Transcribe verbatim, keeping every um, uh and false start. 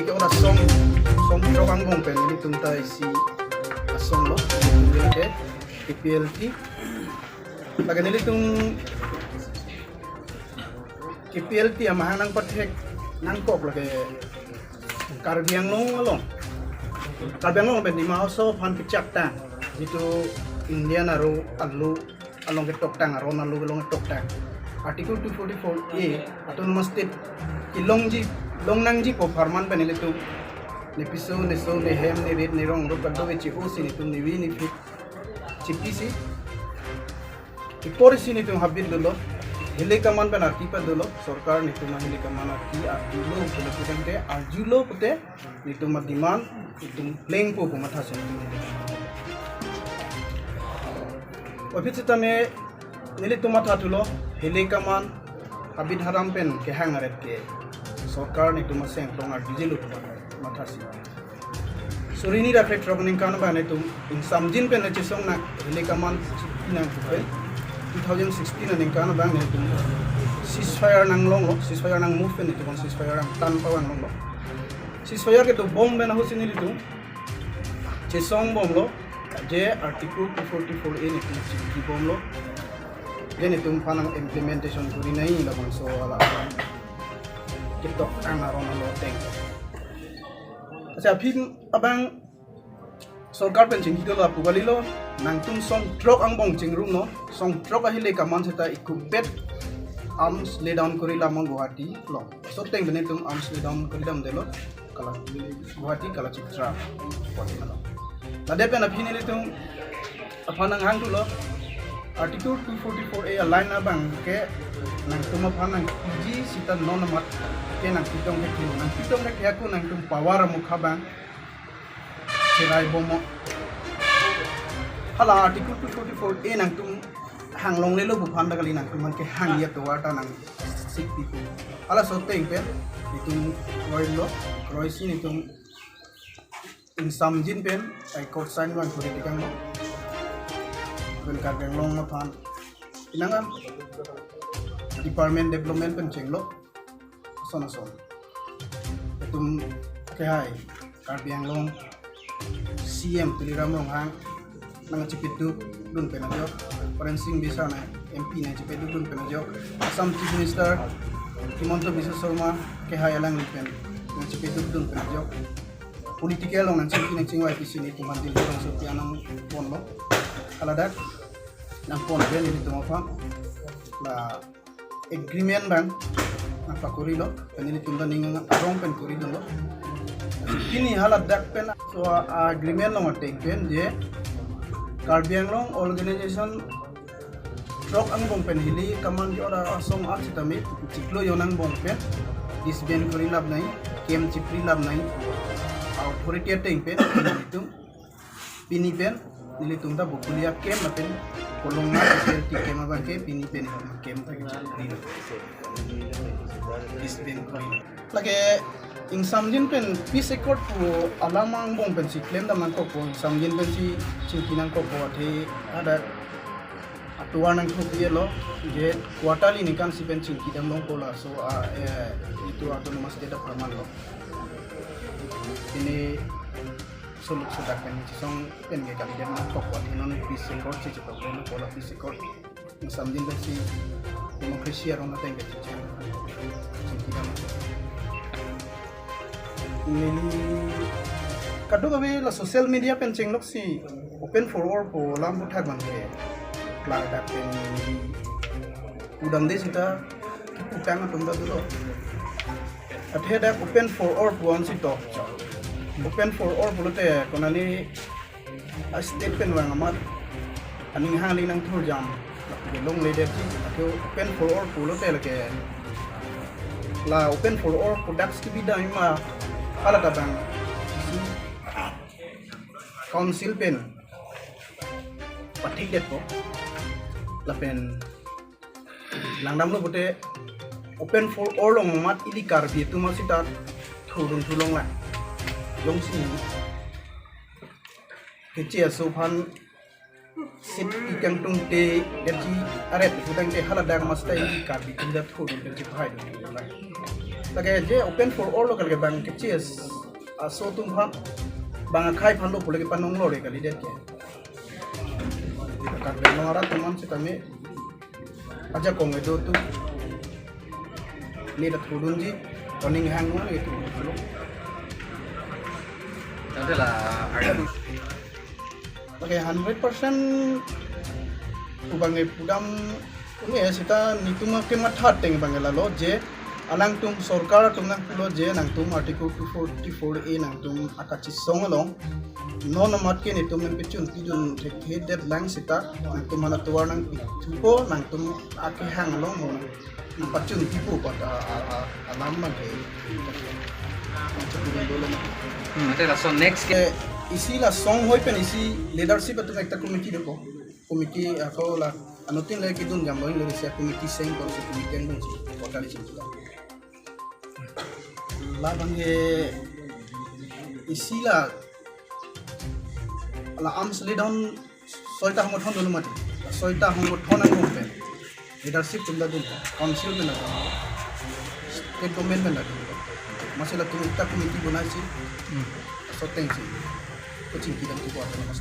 Ke ora song, song throk angbong pen nelitum ta isi asong lo, lake K P L T. Lake nelitum K P L T amahang nangpathek nangkok lake Karbi Anglong along. Karbi Anglong pen Dima Hasao aphan kechaktang, jitu Indian aro alu along ketoktang, aron alu along ketoktang. Article two forty-four A, Autonomous State kelongji, longnangji pu apharman pen nelitum nepiso, neso, nehem, neret, nerong, rup kadokave che-osi nelitum nevi nephit chipisi. Iporsi nelitum habit dolo. Hilai kaman pen arti pa dolo. Sorkar nelitum hilai kaman arti, arti lo, pule putangte, arjulo pute, nelitum a-demand, nelitum plengpo pu mathasi nelitum. Aphi sitame nelitum mathathulo, hilai kaman habit haram pen kehang aret ke sorkar nelitum aseng tong arjujelo pu mathasi. Suri hini ra krethrok aningkan abang nelitum ingsamjin pen nechesong nang hilai kaman nang pen two thousand sixteen aningkan abang nelitum ceasefire nanglonglo, ceasefire nang move pen nelitum ceasefire nangtan pavang longlo. Ceasefire kedobom pen ahutsi nelitum chesong bomlo, je Article two forty-four A nelitum chingki bomlo. Je nelitum aphan nang implementation kori nai labangso alam ketoktang aron alu ateng. Asa aphi abang sorkar pen chingki dolo, apu kalilo, nangtum song throk angbong chingrumlo, song throk ahilai kaman seta ikupet arms lay down kori lamon Guwahati along. Laso ateng pen nelitum arms lay down kori damdelo, Kala, Guwahati Kalachitra Hotel along. Ladak pen aphi nelitum aphan nanghangthulo, Article two forty-four A a-line abang ke nangtum aphan nangpiji seta non amat ke nangpitong ke thu, nangpitong ke ako nangtum power amukha abang cherai bomlo. Hala Article two forty-four A nangtum hanglonglelo pu aphan ta kali, nangtum aphan kehang ya tovar ta nang sikpi pu. Halaso ateng pen nelitum kroilo, kroisi nelitum ingsamjin pen High Court sign abang kori tikanglo. Pen Karbi Anglong aphan inangan department development pen chenglo. Ason ason. Nelitum kehai Karbi Anglong C M Tuliram Ronghang nangchepedukdun pen ajok, Horen Sing Bey sir nang M P nangchepedukdun pen ajok, Assam Chief Minister Himanta Biswa Sarma kehai alangli pen nangchepedukdun pen ajok, political along nangchingki nangchingvai pisi nelitum aphan Delhi alongsi pi-an nangponlo. Haladak nangpon pen nelitum aphan la agreement abang nangpakorilo, pen nelitum ta ning arong pen koridunlo. Pini haladak pen laso a-agreement along ateng pen je Karbi Anglong organization throk angbong pen hilai kaman ke-ora asong aksitame chiklo jon angbong pen disband kori lap nai, camp chipri lap nai, authority ateng pen nelitum pini pen nelitum ta Bokulia camp lapen Kolongna K P L T camp abang ke pini pen camp ta kechipri. Disband kori. Lake ingsamjin pen peace accord pu alam angbong pensi klemdam nangkokpo, ingsamjin pensi chingki nangkokpo, athe ada atovar nangthupi-etlo, je quarterly ningkan si pen chingki damlongpo laso a, eh, itu Autonomous State apharman lo. Pini soluk sodak pen chesong pen ke kalidem nangkokpo, athe non peace accord si chetok nangkokpo, la peace accord ingsamjin pensi democracy aron ateng ke chingki dam. Neli kadokave la social media pen chengloksi open for all pu alam aphuthak abang ke klardak pen neli pudamde seta kiputang atum ta dolo. Athe dak open for all pu ansi to. Open for all pulote konali a-state pen vang amat aning hangli nangthurjam lake longledetji, athe open for all pulote lake la open for all pu dak skibi dam ma hala ta bang isi council pen pathikdetpo. Lapen langdamlo pute open for all along amat ili Karbi atum asita thurdun thulonglang. Jongsi keche aso aphan seat pi kangtungte, derji aret putangte haladak masta ili Karbi atum ta thurdun derji phaidun thulonglang. Lake je open for all lo, lake bang ke chess aso atum aphan, bang akhei aphan lo pu lake panong lo re kalidet ke. Karbi Anglong arat atum an sitame ajakong kedo atum ne ta thudunji, oning hang lo itu. Ante la arju. Lake hundred percent pu bang ke pudam un-e, seta netum kematha ateng bang ke lalo je alangtum sorkar atum nangpulo je nangtum Article two forty-four A nangtum akachesong along non amat ke netum nangpachun pidun thekthe detlang, seta nangtum aphan atovar nangpithupo, nangtum akehang along mo nangpachun pipo pu ta a, a, alam bang ke. Hmm, ante laso next ke. Ke isi la asong hoi pen isi leadership atum ekta committee dopo. Committee ako la anuttin le kidun jam lo, le isi committee seng ko, isi committee ang dun si kota di sini. La bang ke isi la, la arms le down soita hongthon dolo mati. Soita hongthon ang pen leadership atum ta dun, council pen ta dun, state government pen ta dun. Masi latum ekta committee bonai si, hmm, so teng si coaching kidam tu buat mas.